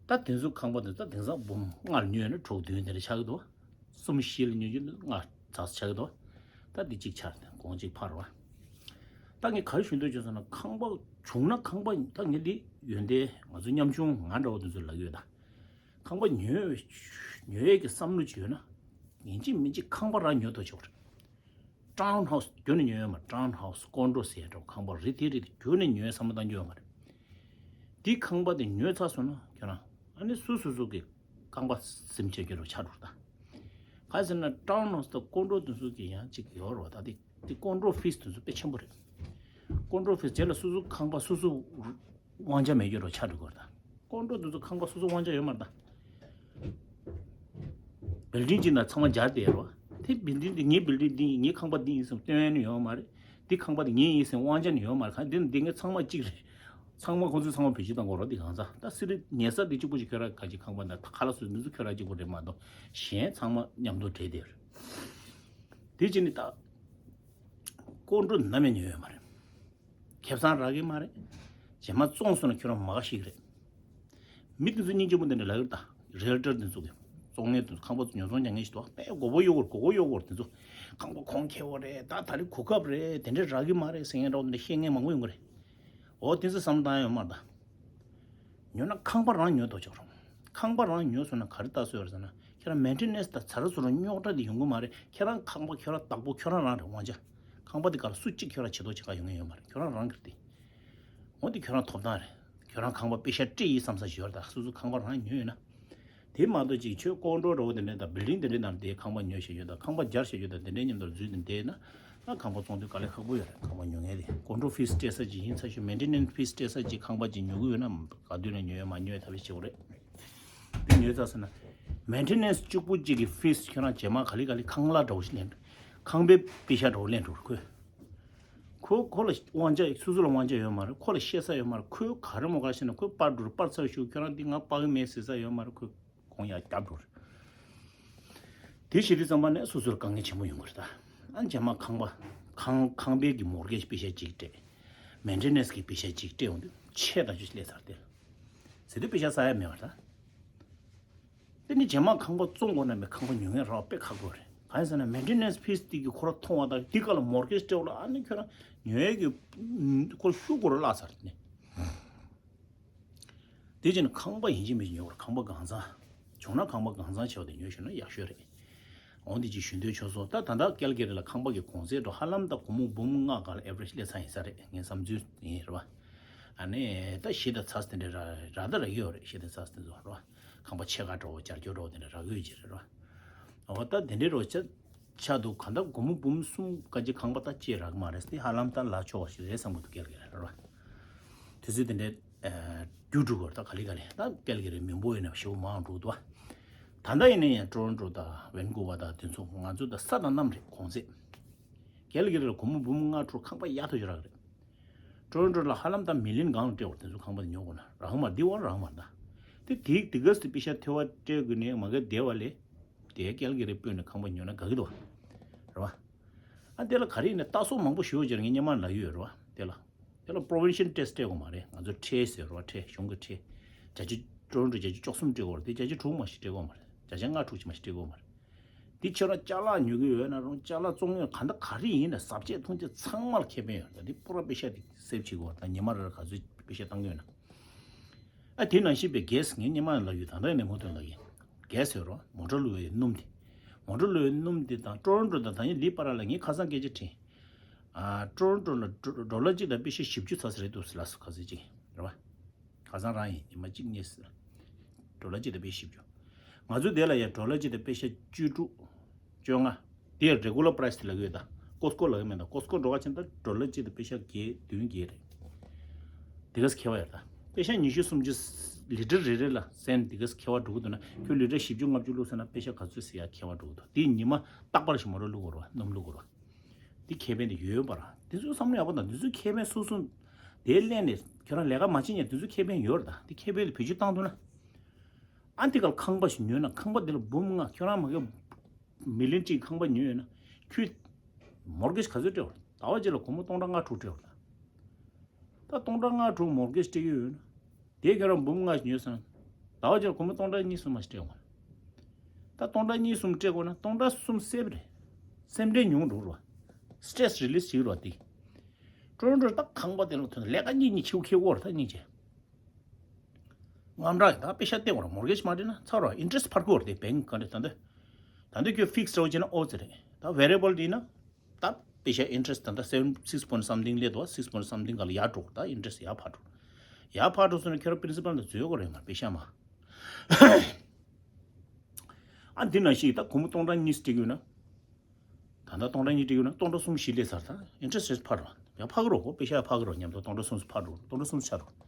ད་དེ་ཚོ་ཁང་པ་དེ་ད་དེང་སང་འབུམ་ལྔར་ཉོས་ན་དྲུག་བདུན་དེ་འདྲ་ཆགས་ཀྱི་འདུག་གསུམ་བཞི་ལ་ཉོས་རྒྱུ་ལྔ་ཙག་ཙག་ཆགས་ཀྱི་འདུག་ད་འདི་གཅིག་ཆགས་རེད། གོང་གཅིག་འཕར་བ། ད་ངས་ག་རེ་ཞུ་འདོད་བྱུང་ཟེར་ན། ཁང་པ་བྱུང་ན་ཁང་པ་ད་ངས་འདི་ཡོན་ཏན་ང་ཚོ་ཉམ་ཆུང་ང་འདྲ་བོ་དེ་ཚོ་ལབ་ཀྱི་ཡོད་ད། ཁང་པ་ཉོས་ཉོ་ཡས་ཀྱི་བསམ་བློ་ཅིག་ཡོད་ན། ཡིན་གཅིག་མིན་གཅིག་ཁང་པ་རང་ཉོ་ཐུབ་ཆོག་རེད། ཊའུན་ཧའུ་སི་རྒྱུན་ནས་ཉོས་ཡོད་མ་རེད། ཊའུན་ཧའུ་སི་ཀོན་ཌོ་ཟེར་འགྲོ་ཁང་པ་རེད། དེ་རེད་དེ་རྒྱུན་ནས་ཉོས་བསམ་བློ་བཏང་རྒྱུ་ཡོད་མ་རེད། དེ་ཁང་པ་དེ་ཉོས་ཚར་སོང་ན་ཁྱོད་རང་ཨ་ནི་སུ་སུ་སུ་གི་རྐང་པ་ཟིན་བྱེད་རྒྱུ་རུ་ཆགས་འགྲོ་ད། ག་རེ་ཟེར་ན་ཊའུན་ཧའུ་སི་དང་ཀོན་ཌོ་དེ་ཚོ་གི་ཡང་གཅིག་ཡོད་རེད་བ། ད་དེ་དེ་ཀོན་ཌོ་ཕིས་དེ་ཚོ་དཔེ་ཆེན་པོ་རེད། ཀོན་ཌོ་ཕིས་རྗེས་ལ་སུ་སུ་ཁང་པ་སུ་སུ་དབང་ཆ་མེད་རྒྱུ་རུ་ཆགས་འགྲོ་གི་རེད་ད། ཀོན་ཌོ་དེ་ཚོ་ཁང་པ་སོ་སོ་དབང་ཆ་ཡོད་མ་རེད་ད། བིལ་ཌིང་གཅིག་ནང་ཚང་མ་སྦྱར་བསྡད་རོ། དེ་བིལ་ཌིང་དེ་ངའི་བིལ་ཌིང་འདི་ཡིན། ངའི་ཁང་པ་འདི་ཡིན་ཟེར་སྟོན་ཡ་ནི་ཡོད་མ་རེད། འདི་ཁང་པ་འདི་ངའི་ཡིན་ཟེར་དབང་ཆ་ནི་ཡོད་མ་རེད། གང་འདི་ནི་འདི་ངའི་ཚང་མ་གཅིག་རེད། ཚང་མ་ཁོང་ཚོས་ཚང་མ་བེད་སྤྱོད་བཏང་དགོས་རོགས། འདི་གང་ཟག་ད་སི་རི་ཉལ་ས་འདི་གཅིག་པོ་ཞིག་ཁྱོད་རང་ག་ཅིག་ཁང་པ་འདི་ཁ་ལག་སོ་འདི་ཚོ་ཁྱོད་རང་གཅིག་པོ་རེད་མ་གཏོགས་གཞན་ཚང་མ་མཉམ་དུ་འབྲེལ་བསྡད་རེད། དེ་བྱས་ནི་ད་ཀོན་ཌོ་ནམ་ཡང་ཉོ་ཡོད་མ་རེད། ཁེ་བཟང་རག་གི་མ་རེད། རྗེས་མ་བཙོང་སོང་ན་ཁྱོད་རང་མ་ཁ་ཤི་གི་རེད། མི་དེ་ཚོ་སྙིང་རྗེ་པོ་དེ་འདྲ་ལབ་ཡོད་ད། རི་ཨལ་ཊར་དེ་ཚོ་གི་བཙོང་མཁན་དེ་ཚོ་ཁང་པ་ཚོ་ཉོ་ཚོང་རྒྱག་མཁན་ཞིག་འདུག་དཔེ་མགོ་པོ་གཡོག་གོ་མགོ་པོ་གཡོག་གོ་དེ་ཚོ་ཁང་པ་གོང་ཁེ་བོ་རེད། ད་ད་རེས་གོ་སྐབས་རེད། དེ་འདྲ་རག་གི་མ་རེད་ཟེར་མཁན་འདྲ་བོ་དེ་འདྲ་བཤད་མཁན་མང་པོ་ཡོང་གི་རེད། འོ་དེ་ཚོ་བསམ་བློ་བཏང་ཡ་ཡོད་མ་རེད་ད། ཉོ་ན་ཁང་པ་རང་ཉོ་ཐུབ་ཆོག་རུང་། ཁང་པ་རང་ཉོས་སོང་ན་ག་རེ་ལྟ་སྲོལ་ཡོད་རེད་ཟེར་ན། ཁྱེད་རང་མེན་ཊེ་ནན་སི་དང་ཚ་ར་ཚུ་ར་རྙོག་དྲ་དེ་ཡོང་གི་མ་རེད། ཁྱེད་རང་ཁང་པ་ཁྱོད་རང་བདག་པོ་ཁྱོད་རང་རང་རེད་དབང་ཆ། ཁང་པ་དེ་ག་ལ་སུ་གཅིག་ཁྱོད་རང་བྱེད་དོ་བྱེད་ག་ཡོང་ངེས་ཡོད་མ་རེད། ཁྱོད་རང་རང་གི་རེད་དེ། འོ་དེ་ཁྱོད་རང་ཐོབ་ཐང་རེད། ཁྱོད་རང་ཁང་པ་པེ་ཤ་སྤྲད་ཡིན་བསམ་ས་ཞིག་ཡོད་རེད་ད། སོ་སོ་ཁང་པ་རང་ཉོས་ཡོད་ན། དེ་མ་གཏོགས་ཅིག་ཁྱོད་ཀོན་ཌོ་འདྲ་བོ་དེ་འདྲས་དང་བིལ་ཌིང་དེ་འདྲས་ནང་དེ་ཁང་པ་ཉོས་བཞག་རྒྱུ་དང་ཁང་པ་སྦྱར་བཞག་རྒྱུ་དང་དེ་འདྲས་མཉམ་དུ་འཛུལ་ནས་བསྡད་ན། ད་ཁང་པ་བཙོང་དུས་དཀའ་ལས་ཁག་པོ་ཡོད་རེད། ཁང་པ་ཉོ་མཁན་དེ་ཀོན་ཌོ་ཕིས་སྤྲད་ས་ཅིག་ཡིན་ཚ་ཞིག་མེན་ཊེ་ནན་སི་ཕིས་སྤྲད་ས་ཅིག་ཁང་པ་ཅིག་ཉོ་གི་ཡོད་ན་ག་དུས་ནས་ཉོ་ཡོད་མ་ཉོ་ཡོད་ཐབས་ཤེས་བྱེད་དགོས་རེད། དེ་ཉོས་ཚར་སོང་ན། མེན་ཊེ་ནན་སི་གཅིག་པུ་གཅིག་གི་ཕིས་ཁྱོད་རང་རྗེས་མ་ག་ལེ་ག་ལེ་ཁང་གླ་འདྲ་བོ་ཞིག་ལེན། ཁང་པའི་པེ་ཤ་འདྲ་བོ་ལེན་འགྲོ་རེད་ཁོས། ཁོ་ཁོ་ལ་དབང་ཆ་སོ་སོ་ལ་དབང་ཆ་ཡོད་མ་རེད། ཁོ་ལ་བཤད་ས་ཡོད་མ་རེད། ཁོས་ག་རེ་མོ་ག་རེ་བཤད་ན་ཁོས་པར་འགྲོ་རེད། པར་ཚར་ཞུ་ཁྱོད་རང་འདི་ང་པར་གི་མེད་ཟེར་ས་ཡོད་མ་རེད། ཁོས་གོང་ཡར་རྒྱབ་འགྲོ་རེད། དེ་བྱེད་དུས་ཙམ་པ་ནས་སོ་སོར་དཀའ་ངལ་ཆེན་པོ་ཡོང་གི་རེད་ད། ཨ་རྗེས་མ་ཁང་པ་ཁང་ཁང་པའི་གི་མོར་གེ་ཇི་པེ་ཤ་གཅིག་སྤྲད། མེན་ཊེ་ནན་སི་གི་པེ་ཤ་གཅིག་སྤྲད་འོང་དུས་ཆད་ད་ཆུ་སླེབས་ཚར་ཏེ། ཟེར་དུས་པེ་ཤ་ས་ཡ་མེད་པ་རེད་ད། དེ་ནི་རྗེས་མ་ཁང་པ་བཙོང་དགོས་ན་མེད་ཁང་པ་ཉོ་མཁན་རག་དཔེ་ཁག་པོ་རེད། གང་ཡིན་ཟེར་ན་མེན་ཊེ་ནན་སི་ཕིས་དེ་གི་ཁོ་ར་མཐོང་བ་དང་དེ་ག་ལ་མོར་གེ་ཇི་སྤྲད་ལ་ཨ་ནི་ཁྱོད་རང་ཉོ་ཡས་ཀྱི་ཁོ་ཤུགས་སྒོ་ར་བརླག་ཚར་ནས། དེ་བྱས་ན་ཁང་པ་ཡིན་གཅིག་མིན་གཅིག་ཉོ་དགོས་རེད། ཁང་པ་གང་ཚང་། བྱུང་ན་ཁང་པ་གང་ཚང་ཆེ་བ་དེ་ཉོས་ཤོར་ན་ཡག་ཤོས་རེད། འོང་དེ་ཅིག་ཞུ་འདོད་བྱུང་སོང་། ད་ད་ལྟ་ཀལ་གེ་རི་ལ་ཁང་པ་གི་གོང་ཚད་འགྲོ་ཧ་ལམ་ད་སྒོར་མོ་འབུམ་ལྔ་སྒང་ལ་ཨེ་ཝ་རེཇ་སླེབས་ཚར་ཡིན་ས་རེད། ངའི་བསམ་ཚུལ་ཡིན་རེད་བ། ཨ་ནི་ད་གཞི་དང་ཚ་དེ་འདྲ་ར་ར་ད་ར་གི་ཡོད་རེད། གཞི་དང་ཚ་དེ་ཚོ་རེད་བ། ཁང་པ་ཕྱེད་ཀ་འདྲ་བོ་རྒྱ་སྐྱོར་འདྲ་བོ་དེ་འདྲ་རག་ཡོད་ཅེས་རེད་རོ། འོ་ད་དེ་འདྲའི་རོ་ཆ་ཆ་འདུག་ག་འདྲ་སྒོར་མོ་འབུམ་གསུམ་ག་ཅིག་ཁང་པ་ད་ཅེས་རག་མ་རེད་དེ་ཧ་ལམ་ད་ལ་ཆོག་པ་ཞིག་རེད་བསམ་གི་འདུག་ཀལ་གི་རེད་རོ། དུས་ཚོད་དེ་འདྲའི་རྒྱུ་འགྲུབ་བར་ད་ག་ལེ་ག་ལེ་ད་ཀལ་གི་རེད་མི་འབོར་ཡིན་ན་ཞེ་པོ་མང་འགྲོ་འདུག་ད་ལྟ་ཡིན་ན་ཡང་ཀྲོ་རོན་ཀྲོ་དང་ཝན་ཀུ་ཝར་དང་དེ་ཚོ་ང་ཚོ་ད་ས་དང་གནམ་རེད་གོང་ཚད། ཀལ་གི་རེད་སྒོར་མོ་འབུམ་ལྔ་དྲུག་ཁང་པ་ཡག་ཐོག་ཅིག་རག་གི་རེད། ཀྲོ་རོན་ཀྲོ་ལ་ཧ་ལམ་ད་མི་ལི་ཡོན་སྒང་ལ་སྤྲད་བར་དེ་ཚོ་ཁང་པ་དེ་ཉོ་དགོས་ན་རག་མ་རེད་འདི་བར་རག་མ་རེད་ད། དེ་དེ་དེ་ག་སི་པེ་ཤ་ཐེ་བ་སྤྲད་དགོས་ནས་མ་གི་བསྡད་པ་ལས་དེ་ཀལ་གི་རེད་སྤོས་ནས་ཁང་པ་ཉོ་ན་དགའ་གི་འདུག་བ། རེད་བ། ཨ་དེ་ལ་ག་རེ་ཡིན་ན་ལྟ་སོགས་མང་པོ་ཞུ་བ་ཅེར་ངས་སྙན་མ་ལ་ཡོད་རེད་བ་དེ་ལ། དེ་ལ་པོ་རོ་ཝིན་ཤལ་ཊེ་སི་སྤྲད་དགོས་མ་རེད་ང་ཚོ་ཁྲལ་ཟེར་རེད་བ་ཁྲལ་གཞུང་གི་ཁྲལ། བརྒྱ་ཆ་ཀྲོ་རོན་ཀྲོ་བརྒྱ་ཆ་བཅུ་གསུམ་སྤྲད་དགོས་རེད་དེ་བརྒྱ་ཆ་དྲུག་མ་ཞིག་སྤྲད་དགོས་མ་རེད་བརྒྱ་ཆ་ལྔ་དྲུག་ཅིག་མ་ཞིག་སྤྲད་དགོས་མ་རེད། འདི་ཁྱོད་རང་ཅ་ལག་ཉོ་གི་ཡོད་ན་རུང་ཅ་ལག་བཙོང་ཡོད་ག་འདྲ་ག་རེ་ཡིན་ན་ཟ་ཆས་འཐུང་ཆས་ཚང་མ་ལ་ཁེ་ཕན་ཡོད་ད་འདི་པུ་ར་པེ་ཤ་དེ་སེབ་བྱེད་དགོས་ད་ཉི་མ་རེ་རེ་ག་ཚོད་པེ་ཤ་བཏང་གི་ཡོད་ན། ཨ་དེ་ནང་བཞིན་པའི་གེ་སི་ངས་སྙན་མ་ལ་ཡོད་ད་ལྟ་ནས་མུ་མཐུད་ལ་ཡིན། གེ་སི་ཡོད་རོ་མོ་ཊ་བླུགས་པའི་སྣུམ་དེ། མོ་ཊ་བླུགས་པའི་སྣུམ་དེ་དང་ཀྲོ་རོན་ཀྲོ་དང་ད་ནི་ལི་པ་ར་ལ་ངས་ཁ་སང་སྐད་ཆ་དྲིས། ཨ་ཀྲོ་རོན་ཀྲོ་ལ་ཌོ་ལར་གཅིག་དང་པེ་ཤ་བཞི་བཅུ་ཚ་ས་རེད་འདུག་ལ་སུ་ཁ་སང་གཅིག་རེད་བ། ཁ་སང་རང་ཡིན་ཉི་མ་གཅིག་གཉིས་ཟེར། ཌོ་ལར་གཅིག་དང་པེ་ཤ་བཞི་བཅུ། ང་ཚོ་དེ་ལ་ཡ་ཌོ་ལར་གཅིག་དང་པེ་ཤ་བཅུ་དྲུག་བཅོ་ལྔ། དེ་ཡ་རེ་གུ་ལར་པ་རའི་སི་དེ་ལ་ཡོད་ད། ཀོ་སི་ཀོ་ལ་ཡོད་མེད་ད་ཀོ་སི་ཀོ་འགྲོ་ག་ཕྱིན་ད་ཌོ་ལར་གཅིག་དང་པེ་ཤ་བརྒྱད་བདུན་བརྒྱད་རེད། དེ་ག་སི་ཁེ་བ་ཡོད་ད། པེ་ཤ་ཉི་ཤུ་སུམ་ཅུ། ལི་ཊར་རེ་རེ་ལ་སེན་དེ་ག་སི་ཁེ་བ་འགྲོ་གི་འདུག་ན་ཁྱོད་ལི་ཊར་བཞི་བཅུ་ལྔ་བཅུ་བླུགས་ཟེར་ན་པེ་ཤ་ག་ཚོད་སི་ཡ་ཁེ་བ་འགྲོ་གི་འདུག་དེ་ཉི་མ་རྟག་པར་ཞིག་མོ་ཊ་བླུགས་དགོས་རེད་བ་སྣུམ་བླུགས་དགོས་རེད་བ། དེ་ཁེ་ཕན་དེ་ཡོད་པ་ར། དེ་ཚོའི་བསམ་བློ་ཡག་པོ་དང་དེ་ཚོའི་ཁེ་ཕན་སོ་སོ། དེ་ལེན་ནས་ཁྱོད་རང་ལས་ཀ་མ་བྱེད་ཉན་དེ་ཚོའི་ཁེ་ཕན་ཡོད་ར་ད་དེ་ཁེ་ཕན་དེ་བེད་སྤྱོད་བཏང་ཐུབ་ན། ཨ་འདི་ག་ལ་ཁང་པ་ཞིག་ཉོས་ན་ཁང་པ་འདི་ལ་འབུམ་ལྔ་ཁྱོད་རང་མ་གི་མི་ལི་ཡོན་གཅིག་ཁང་པ་ཉོས་ཡོད་ན་ཁྱོད་མོར་གེ་ཇི་ག་ཚོད་སྤྲད་བ་ཟླ་བ་གཅིག་ལ་སྒོར་མོ་སྟོང་ཕྲག་ལྔ་དྲུག་སྤྲད་བ་ད། ད་སྟོང་ཕྲག་ལྔ་དྲུག་མོར་གེ་ཇི་སྤྲད་ཀྱི་ཡོད་ན། དེ་ཁྱོད་རང་འབུམ་ལྔ་ཞིག་ཉོས་སོང་། ཟླ་བ་གཅིག་སྒོར་མོ་སྟོང་ཕྲག་གཉིས་གསུམ་མ་ཞིག་སྤྲད་འོང་། ད་སྟོང་ཕྲག་གཉིས་གསུམ་སྤྲད་དགོས་ན་སྟོང་ཕྲག་གསུམ་སེབ་རེད། སེམས་ཁྲལ་ཉུང་འགྲོ་རོ། སི་ཊེ་རེ་སི་རི་ལི་སི་བྱེད་རོ་དེ། ཀྲོ་རོན་ཀྲོ་ད་ཁང་པ་དེ་ལ་ཐོན་ལས་ཀ་གཉིས་གཉིས་ཆེའུ་ཁེ་བོར་ད་གཉིས་བྱས། དངངས་སྐྲག་ད་པེ་ཤ་སྟེར་བར་མོར་གེ་ཇི་མ་སྤྲད་ན་ཚར་རོ་ཨིན་ཊི་རེ་སི་ཊི་ཕར་གོ་ར་དེ་བེང་ག་འདྲ་ད་འདོད། ད་འདོད་ཁྱོད་ཕིག་སི་རོ་བྱས་ན་ཨོ་ཙི་རེད། ད་ཝེ་རི་ཨེ་བལ་དེ་ན། ད་པེ་ཤ་ཨིན་ཊི་རེ་སི་ཊི་ད་ད་སེ་ཝེན་སིག་པོ་ཡིན་སམ་ཐིང་སླེབས་འདུག་སིག་པོ་ཡིན་སམ་ཐིང་ག་ལ་ཡར་འགྲོ་ད་ཨིན་ཊི་རེ་སི་ཊི་ཡར་ཕར་འགྲོ། ཡར་ཕར་འགྲོ་སོང་ན་ཁྱོད་རང་པི་རིན་སི་པལ་ལ་འཛུལ་དགོས་རེད་མ་པེ་ཤ་མ། ཨ་འདི་ན་ཞིག་ད་སྒོར་མོ་སྟོང་ཕྲག་གཉིས་སྤྲད་ཀྱི་ཡོད་ན། ད་ལྟ་སྟོང་ཕྲག་གཉིས་སྤྲད་ཀྱི་ཡོད་ན་སྟོང་ཕྲག་གསུམ་བཞི་སླེབས་ཚར་ད་ཨིན་ཊི་རེ་སི་ཊི་རེ་ཊི་ཕར་རོ། ཡར་ཕར་གི་རོ་ཁོ་པེ་ཤ་ཡར་ཕར་གི་རོ་མཉམ་དུ་སྟོང་ཕྲག་གསུམ་ཕར་འགྲོ་སྟོང་ཕྲག་གསུམ་ཆགས་འགྲོ།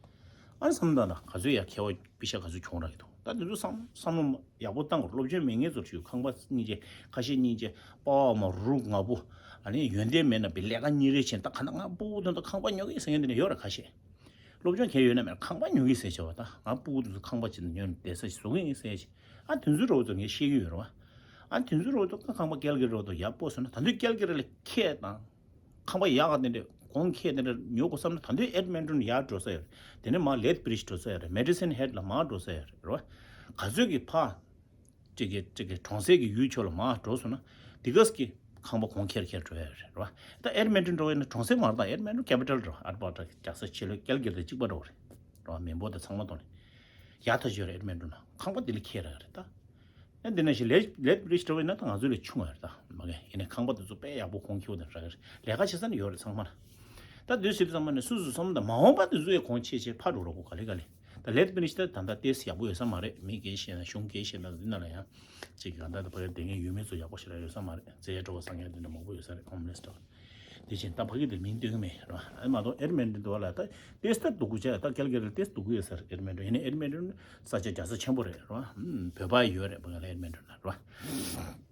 ཨ་ནི་བསམ་བློ་བཏང་ན་ག་ཚོད་ཡར་ཁེ་བ་པེ་ཤ་ག་ཚོད་གྱོང་རག་གི་འདུག་ད་དེ་ཚོ་བསམ་བསམ་བློ་ཡག་པོ་བཏང་དགོས་སློབ་སྦྱོང་མེད་མཁན་ཚོར་ཞུ་ཁང་པ་གཉིས་བྱས་ཁ་ཤས་གཉིས་བྱས་པ་བ་མ་རུག་ང་པོ། ཨ་ནི་ཡོན་ཏན་མེད་ན་པའི་ལས་ཀ་གཉིས་རེ་བྱས་ད་ག་ན་ང་སྤུ་གུ་དོན་དུ་ཁང་པ་ཉོ་གི་ཟེར་མཁན་དེ་འདྲ་ཡོད་རེད་ཁ་ཤས། སློབ་སྦྱོང་གལ་ཡོད་ན་མེད་ན་ཁང་པ་ཉོ་གི་ཟེར་བྱས་བ་ད་ང་སྤུ་གུ་དེ་ཚོ་ཁང་པ་ཅིག་ཉོས་ནས་བསྡད་ས་ཞིག་བཟོ་གི་ཡིན་ཟེར་བྱས་ཨ་དེ་ཚོའི་རོགས་ཚོ་ངས་ཤེས་ཀྱི་ཡོད་རེད་བ། ཨ་དེ་ཚོའི་རོགས་ཚོ་ཁང་པ་ཀལ་གི་རོགས་ཚོ་ཡག་པོ་བཟོས་ན་ད་དུང་ཀལ་གི་རེ་ལ་ཁེ་དང་། ཁང་པ་ཡག་ག་དེ་འདྲས་གོང་ཁེ་དེ་འདྲས་ཉོ་དགོས་བསམ་ན་ད་དུང་ཨེཌ་མོན་ཊོན་ཡར་འགྲོ་ས་ཡོད་རེད། དེ་ནས་མར་ལེཐ་བྷི་རི་ཇི་འགྲོ་ས་ཡོད་རེད། མེ་ཌི་སན་ཧེཌ་ལ་མར་འགྲོ་ས་ཡོད་རེད་རེད་བ། ག་ཚོད་ཀྱི་ཕ། ཅིག་གི་ཅིག་གི་གྲོང་གསེབ་ཀྱི་ཡུལ་ཕྱོགས་ལ་མར་འགྲོ་སོང་ན། དེ་ག་གི་ཁང་པ་གོང་ཁེར་ཁེར་འགྲོ་ཡ་རེད་རེད་བ། ད་ཨེཌ་མོན་ཊོན་འགྲོ་ཡ་ན་གྲོང་གསེབ་མ་རེད་ད་ཨེཌ་མོན་ཊོན་ཀེ་པི་ཊལ་རེད་བ་ཨལ་བྷར་ཊ་རྒྱལ་ས་ཆེ་ལོས་ཀལ་གི་རི་དང་གཅིག་པ་འགྲོ་རེད་རེད་བ་མི་འབོར་དང་ཚང་མ་གཏོང་རེད། ཡག་ཐག་ཆོད་རེད་ཨེཌ་མོན་ཊོན་ལ་ཁང་པ་དེ་ལ་ཁེ་རག་རེད་ད། ཨ་འདི་ནང་བཞིན་ལེ་ལེ་བྷི་རི་ཇི་འགྲོ་བས་ན་ད་ང་ཚོ་ལས་ཆུང་བ་རེད་ད་མ་གི་ཡིན་ནའི་ཁང་པ་དེ་ཚོ་དཔེ་ཡག་པོ་གོང་ཁེ་པོ་དང་རག་གི་རེད་ལས་ཀ་བྱེད་ས་ནི་ཡོད་རེད་ཚང་མ་ལ། ད་དུས་སུ་ཚང་མ་ནས་སུ་སུ་སོམ་དང་མ་འོངས་པ་དེ་ཚོ་ཡི་གོང་ཆེ་ཆེ་ཕར་འགྲོ་རོགས་གོ་ག་ལེ་ག་ལེ། ད་ལེ་བྷི་རི་ཇི་ད་ད་ལྟ་ཏེས་ཡག་པོ་ཡོད་ས་མ་རེད་མི་སྐད་བཤད་ན་གཞུང་སྐད་བཤད་ན་འདི་ན་ལ་ཡང་ཅིག་ག་ད་ད་ཕ་གི་དེ་ངའི་ཡུལ་མི་ཚོ་ཡག་པོ་ཞེ་དྲག་ཡོད་ས་མ་རེད་རྫས་འགྲོ་བ་ས་ངན་འདི་འདྲ་མང་པོ་ཡོད་ས་རེད་ཧོམ་ལེ་སི་འདྲ་བ། དེ་བཞིན་ད་ཕ་གི་དེར་མིང་སྟོན་གི་མེད་རེད་བ། ཨ་མ་གཏོགས་ཨེཌ་མོན་ཊོན་དུ་བ་ལ་ད་ཏེས་ད་སྡུག་གུ་བྱས་ད་ཀལ་གེ་རི་ཏེས་སྡུག་གུ་ཡོད་ས་རེད་ཨེཌ་མོན་ཊོན་ཡིན་ན་ཨེཌ་མོན་ཊོན་ས་ཆ་རྒྱལ་ས་ཆེན་པོ་རེད་རེད་བ། བོད་པ་ཡོད་རེད་བ་ང་ལ་ཨེཌ་མོན་ཊོན་ལ་རེད་བ།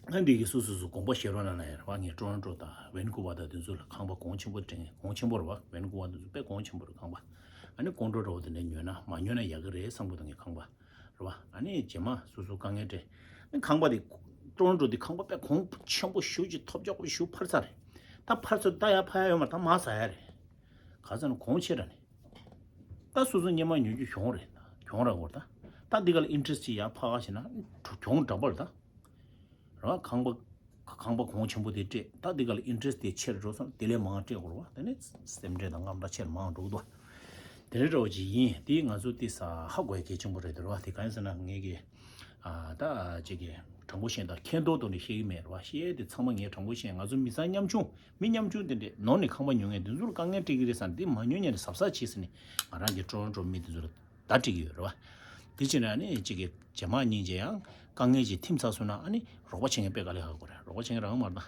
ཨ་འདི་གི་སུ་སུ་སུ་དགོངས་པ་བཞེས་རོགས་གནང་ན་ཡང་རེད་བ་ངས་ཀྲོ་རོན་ཀྲོ་དང་ཝན་ཀུ་ཝར་དང་དེ་ཚོ་ལ་ཁང་པ་གོང་ཆེན་པོ་དྲན་གོང་ཆེན་པོ་རེད་བ་ཝན་ཀུ་ཝར་དེ་ཚོ་དཔེ་གོང་ཆེན་པོ་རེད་ཁང་པ། ཨ་ནི་ཀོང་ཀྲོ་འདྲ་བོ་དེ་འདྲ་ཉོས་ན་མ་ཉོས་ན་ཡག་གི་རེད་བསམ་གི་འདུག་ངས་ཁང་པ། རེད་བ། ཨ་ནི་རྗེས་མ་སོ་སོ་དཀའ་ངལ་འཕྲད། ཨ་ནི་ཁང་པ་དེ་ཀྲོ་རོན་ཀྲོ་དེ་ཁང་པ་དཔེ་གོང་ཆེན་པོ་ཞེ་པོ་ཅིག་ཐོབ་ཆོག་པོ་ཞེ་པོ་ཕར་ཚར་རེད། ད་ཕར་ཚུར་ད་ཡར་ཕར་ཡར་ཡོད་མ་རེད་ད་མར་ཟ་ཡ་རེད། ག་ཚོད་ན་གོང་ཆེ་དྲགས་ནས། ད་སོ་སོ་སྔོན་མ་ཉོ་རྒྱུ་གྱོང་རེད་ད་གྱོང་རག་གོ་རེད་ད། ད་འདི་ག་ལ་ཨིན་ཊི་རེ་སི་ཅིག་ཡར་ཕར་བཞག་ན་གྱོང་འདྲ་པོ་རེད་ད། རེད་བ། ཁང་པ་ཁང་པ་གོང་ཆེན་པོ་དེ་སྤྲད་ད་འདི་ག་ལ་ཨིན་ཊི་རེ་སི་དེ་ཆེར་འགྲོ་སོང་དེ་ལས་མང་སྤྲད་དགོས་རེད་བ་དེ་ནས་སེམས་ཁྲལ་དང་དངངས་སྐྲག་ཆེར་མང་འགྲོ་གི་འདུག་དེ་འདྲ་འདྲ་བོ་ཅིག་ཡིན་དེ་ང་ཚོ་དེ་ས་ཧ་གོ་ཡ་གལ་ཆེན་པོ་རེད་དེ་རེད་བ་དེ་གང་ཡིན་ཟེར་ན་ངས་ཀྱི་ཨ་ད་ཅིག་གི་དྲང་པོ་བཤད་ད་མཁྱེན་རྟོགས་ཐོག་ནས་བཤད་ཀྱི་མེད་རེད་བ་བཤད་དེ་ཚང་མ་ངས་དྲང་པོ་བཤད་ང་ཚོ་མི་ཚང་ཉམ་ཆུང་མི་ཉམ་ཆུང་དེ་འདྲས་ནོར་ནས་ཁང་པ་ཉོ་མཁན་དེ་ཚོར་དཀའ་ངལ་འཕྲད་ཀྱི་རེད་ཟེར་ན་དེ་མ་ཉོ་ཉན་ནས་གཟབ་གཟབ་བྱེད་ཟེར་ནས་ང་རང་གི་ཀྲོ་རོན་ཀྲོ་མི་དེ་ཚོར་བརྡ་སྤྲད་ཀྱི་ཡོད་རེད་བ། དེ་བྱས་ན་ཨ་ནི་གཅིག་གི་རྗེས་མ་སྙིང་རྗེ་ཡང་དཀའ་ངལ་ཅིག་ཐིམ་ཚར་སོང་ན་ཨ་ནི་རོགས་པ་བྱེད་མཁན་དཔེ་དཀའ་ལས་ཁག་པོ་རེད། རོགས་པ་བྱེད་མཁན་རང་མ་རེད་ད།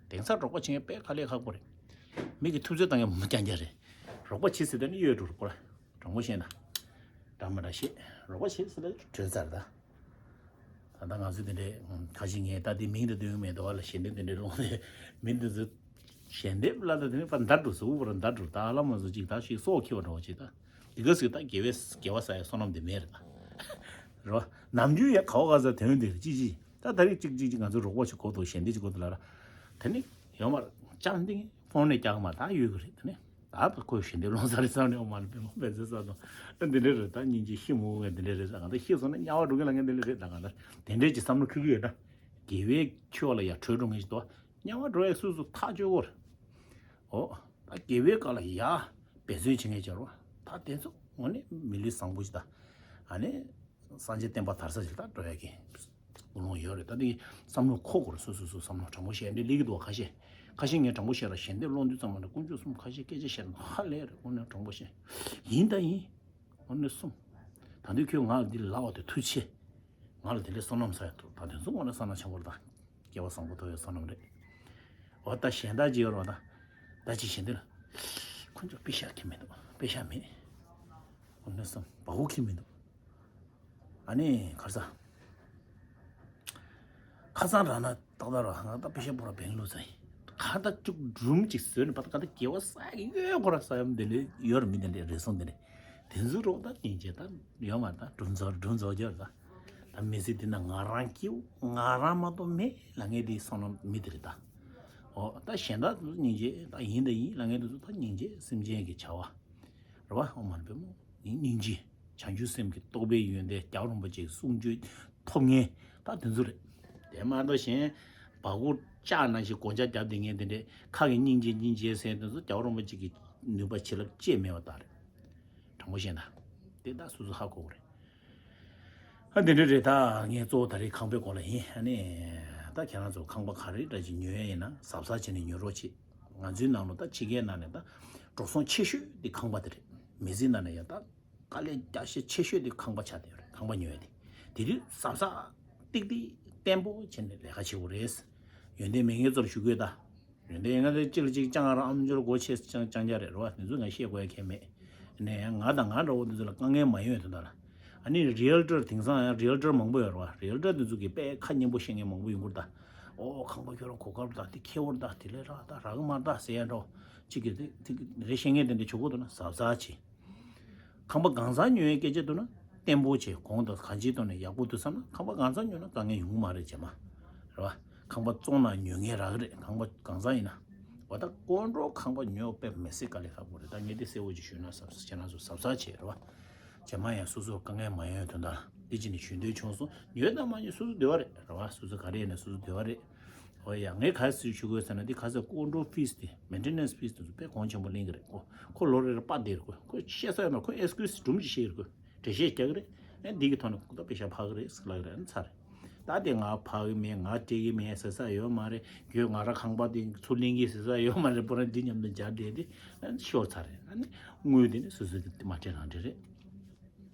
དེང་སང་རོགས་པ་བྱེད་མཁན་དཔེ་དཀའ་ལས་ཁག་པོ་རེད། མི་གི་ཐུབ་ཚོད་བཏང་མཁན་མི་རྐྱང་རྐྱང་རེད། རོགས་པ་བྱེད་ཟེར་དུས་ནི་གཡོལ་འགྲོ་རེད་པོ་ར། དྲང་པོ་བཤད་ན། འདྲ་མི་འདྲ་བཤད། རོགས་པ་བྱེད་ཟེར་དུས་བྲོས་ཚར་ད། ད་ལྟ་ང་ཚོ་དེ་འདྲའི་ཁ་ཤས་ངས་ད་དེ་མིང་དེ་འདོན་གྱི་མེད་དོ་བ་ལ་ཞལ་འདེབས་དེ་འདྲའི་སློང་དེ་མི་འདི་ཚོ་ཞལ་འདེབས་ལ་ད་དེ་ནི་པ་འདར་འགྲོ་ཟུག་པོ་ར་འདར་འགྲོ་ད་ཨ་ལ་མ་བཟོ་ཅིག་ད་ཞིག་སྲོག་ཁྱེར་བ་འདྲ་བོ་ཅིག་ད་དེ་ག་ཟིག་ད་དགེ་བའི་དགེ་བ་ཟ་ཡ་བསོད་ནམས་དེ་མེད་རེད་ད། རོ། ནམ་རྒྱུན་ཡ་གའོ་ག་ས་དོན་དེ་ཅི་ཅི། ད་ད་རེས་གཅིག་གཅིག་གཅིག་ང་ཚོ་རོགས་པ་ཞིག་གོ་དོ་ཞལ་འདེབས་ཅིག་གོ་དོ་ལ་ར། དེ་ནི་ཡོད་མ་རེད། ཅང་འདི་ཕོན་ནས་རྒྱག་མ་ད་ཡོད་གི་རེད་དེ་ནི། ད་ཁོས་ཞལ་འདེབས་སློང་ས་རེད་བསམ་ནས་ཡོད་མ་རེད། དཔེ་མ་དཔེ་ཚོད་ས་དང་འདི་འདྲ་རེད། ད་སྙིང་རྗེ་ཤི་མོ་བས་འདི་འདྲ་རེད་ད་གང་ད་ཤི་སོང་ན་དམྱལ་བ་འགྲོ་གི་ལ་ངས་འདི་འདྲ་རེད་ད་གང་ད་དེ་འདྲས་ཀྱི་བསམ་བློ་འཁོར་གི་ཡོད་ད། དགེ་བའི་ཆོས་ལ་ཡ་བྲོས་འགྲོ་ངེས་ཤིག་ཏོ། དམྱལ་བ་འགྲོ་ཡ་སུ་སུ་ཐག་གཅོད་གོ་རེད། ཨོ། ད་དགེ་བའི་བཀའ་ལ་ཡ་འབད་བརྩོན་བྱེད་མཁན་བྱ་རོགས་ད་དེ་ཚོ་ངོ་ནས་མི་ལུས་བཟང་པོ་ཞིག་ད། ཨ་ནི། སངས་རྒྱས་བསྟན་པ་དར་ས་ཞིག་ད་འགྲོ་ཡ་གི་ཀུན་སློང་ཡོད་རེད། ད་དེ་བསམ་བློ་འཁོར་དགོས་རེད། སོ་སོ་སོ་བསམ་བློ་དྲང་པོ་བཤད་འདི་ལེགས་འདུག་ཁ་ཤས། ཁ་ཤས་ངས་དྲང་པོ་བཤད་ར་ཞལ་འདེབས་སློང་དུས་ཙམ་པ་ནས་དཀོན་མཆོག་གསུམ་ཁ་ཤས་སྐད་ཆ་བཤད་ན་ཧ་ལས་རེད། དངོས་གནས་དྲང་པོ་བཤད། ཡིན་ད་ཡིན། དངོས་གནས་གསུམ། ད་དུང་ཁྱོད་ང་ལ་འདི་ལབ་པ་དེ་ཐུགས་རྗེ་ཆེ། ང་ལ་དེ་འདྲའི་བསོད་ནམས་ས་ཡ་ཐུབ་ད་དེ་ཚོ་དངོས་གནས་བསོད་ནམས་ཆེན་པོ་རེད་ད། སྐལ་བ་བཟང་པོ་ཐོབ་ཡ་བསོད་ནམས་རེད། འོ་ད་གཞན་དག་ཅིག་ཡོད་རེད་བ་ད། ད་ཅིག་གཞན་དེ་ལ། ཁོ་ཚོ་པེ་ཤ་ཁྱེར་མི་འདུག་པེ་ཤ་མེད། དངོས་གནས་གསུམ་བ་ཧུ་ཁྱེར་མི་འདུག་ཨ་ནི་ཁར་ས། ཁ་སང་རང་ན་ཏག་ཏག་ར་ང་ད་པེ་ཤ་པོ་ར་བེང་ལུ་ཚ་ཡིན། ཁ་ད་ཅུག་སྒྲུམ་ཅིག་བཟོས་ནས་པ་ད་ཁ་ད་སྐྱེ་བ་ས་ཡི་ཡོད་ཁོ་ར་ས་ཡོམ་དེ་འདྲས་ཡོད་ར་མི་དེ་འདྲས་རེ་ཟུང་དེ་འདྲས། དེ་ཚོ་རོགས་ད་སྙིང་རྗེ་ད་ཡོད་མ་ད་སྒྲུང་ཚོགས་སྒྲུང་ཚོགས་རྒྱབ་ད། ད་མི་ཚེ་འདི་ན་ང་རང་སྐྱིད་ང་རང་མ་གཏོགས་མེད་ལ་ངས་འདི་བསམ་ན་མི་དེ་རེད་ད། འོ་ད་གཞན་དག་ཚོ་སྙིང་རྗེ་ད་ཡིན་ད་ཡིན་ལ་ངས་འདི་ཚོ་ད་སྙིང་རྗེ་སེམས་ཅན་གྱི་བྱ་བ། རེད་བ་ཨོ་མ་ནི་པད་མོ། སྙིང་རྗེ། བྱང་ཆུབ་སེམས་ཀྱི་རྟོགས་པའི་ཡོན་ཏན་རྒྱལ་བ་རིན་པོ་ཆེའི་གསུང་ཆོས་ཐོབ་མཁན་ད་དེ་ཚོ་རེད། དེ་མ་གཏོགས་གཞན་བ་གུ་ལྕགས་ནང་བཞིན་སྒོ་ལྕགས་བརྒྱབ་བསྡད་མཁན་དེ་འདྲས་ཁ་གི་སྙིང་རྗེ་སྙིང་རྗེ་ཟེར་དེ་ཚོ་རྒྱལ་བ་རིན་པོ་ཆེ་གི་ནུས་པ་བྱིན་རླབས་ཅེས་མེད་པ་དག་རེད། དྲང་པོ་བཤད་ན། དེ་ད་སོ་སོ་ཧ་གོ་གི་རེད། ཨ་འདི་འདྲ་རེད་ད། ངས་གཙོ་བོ་ད་རེས་ཁང་པའི་སྐོར་ལ་ཡིན། ཨ་ནི། ད་ཁྱེད་རང་ཚོ་ཁང་པ་ག་རེ་འདྲ་ཅིག་ཉོ་ཡ་ཡིན་ན་གཟབ་གཟབ་བྱས་ནས་ཉོ་རོགས་བྱེད། ང་ཚོའི་ནང་ལོ་ད་ཕྱི་རྒྱལ་ནང་ནས་ད་འགྲོ་སོང་ཆེ་ཤོས་དེ་ཁང་པ་དེ་རེད། མི་ཚེའི་ནང་ནས་ཡང་ད་དཀའ་ལས་རྒྱག་ཤེས་ཆེ་ཤོས་དེ་ཁང་པ་ཆགས་བསྡད་ཡོད་རེད། ཁང་པ་ཉོ་ཡ་དེ། དེ་དུས་གཟབ་གཟབ་ཏིག་ཏིག་བརྟན་པོ་བྱས་ནས་ལས་ཀ་བྱེད་དགོས་རེད། ཡོན་ཏན་མེད་མཁན་ཚོར་ཞུ་དགོས་ད། ཡོན་ཏན་ཡོད་མཁན་དེ་གཅིག་ལ་གཅིག་བཅང་ར་ཨམ་ཅོག་སྒོ་ཕྱེ་བཅང་བཅང་རྒྱ་རེད་རོ། དེ་ཚོ་ང་བཤད་དགོས་ཡ་གལ་མེད། ནས་ཡང་ང་དང་ང་འདྲ་བོ་དེ་ཚོ་ལ་དཀའ་ངལ་མ་ཡོང་དོན་དག་ལ། ཨ་ནི་རི་ཨལ་ཊར་དེང་སང་ཡང་རི་ཨལ་ཊར་མང་པོ་ཡོད་རེད་བ། རི་ཨལ་ཊར་དེ་ཚོ་གིས་དཔེ་ཁ་སྙན་པོ་བཤད་མཁན་མང་པོ་ཡོང་གི་རེད་ད། ཨོ་ཁང་པ་ཁྱོད་རང་གོ་སྐབས་ད་དེ་ཁེ་བོར་ད་དེ་ལས་རག་ད་རག་གི་མ་རེད་ད་ཟེར་ཡ་འདྲ་བོ། གཅིག་གིས་དེ་དེ་རེ་བཤད་མཁན་དེ་འདྲ་བྱེད་དགོས་འདུག་ན་གཟབ་གཟབ་བྱེད། ཁང་པ་གང་ཟག་ཉོ་ཡའི་སྐད་ཆ་འདུག་ན་བརྟན་པོ་བྱས་གོང་དུ་གང་ཅིའི་ཐོག་ནས་ཡག་པོ་འདུག་བསམ་ན་ཁང་པ་གང་ཟག་ཉོ་ན་དཀའ་ངལ་ཡོང་གི་མ་རེད་རྗེས་མ། རེད་བ། ཁང་པ་བཙོང་ན་ཉོ་མཁན་རག་གི་རེད། ཁང་པ་གང་ཟག་ཡིན་ན། འོ་ད་ཀོན་ཀྲོལ་ཁང་པ་ཉོ་དཔེ་མི་སྲིད་དཀའ་ལས་ཁག་པོ་རེད། ད་ངས་འདི་གསལ་བོ་ཅིག་ཞུས་ན་ཟབ་ཁྱེད་རང་ཚོ་གཟབ་གཟབ་བྱེད་རེད་བ། རྗེས་མ་ཡང་སོ་སོར་དཀའ་ངལ་མ་ཡོང་དོན་དག་འདི་ཅི་ནས་ཞུ་འདོད་བྱུང་སོང་། ཉོས་དང་མ་ཉོས་སོ་སོ་འདོད་པ་རེད་རེད་བ། སོ་སོ་ག་རེ་ཡིན་ན་སོ་སོ་འདོད་པ་རེད། ཨོ་ཡ་ངས་ག་རེ་ཞུ་དགོས་ཟེར་ན་འདི་ག་ཚོད་ཀོན་ཀྲོལ་ཕིས་དེ་མེན་ཊེ་ནེན་སི་ཕིས་དེ་ཚོ་དཔེ་གོང་ཆེན་པོ་ལེན་གི་རེད་ཁོ། ཁོ་ལོ་རེ་རེ་པ་བསྡད་རེད་ཁོ། ཁོ་བཤད་ས་ཡོད་མ་རེད། ཁོ་ཨེག་སི་ཀིའུ་སི་སྒྲུང་ཅིག་བཤད་ཀྱི་རེད་ཁོ། འགྲེལ་བཤད་རྒྱག་གི་རེད། ཨེ་འདི་གི་ཐོག་ནས་ཁོ་ད་པེ་ཤ་ཕག་གི་རེད་ཟེར་ལབ་གི་རེད། ཨ་ནི་ཚར་རེད། ད་དེ་ང་ཕག་གི་མེད་ང་སྤྲད་གི་མེད་ཟེར་ས་ཡོད་མ་རེད། ཁྱོད་ང་ར་ཁང་པ་དེ་ཚུར་ལེན་གི་ཟེར་ས་ཡོད་མ་རེད། པོ་ར་འདི་མཉམ་དུ་སྦྱར་བསྡད་དེ་ཨ་ནི་ཤོར་ཚར་རེད། ཨ་ནི་དངུལ་དེ་ནི་སོ་སོ་དེ་མ་སྤྲད་རང་སྤྲད་རེད།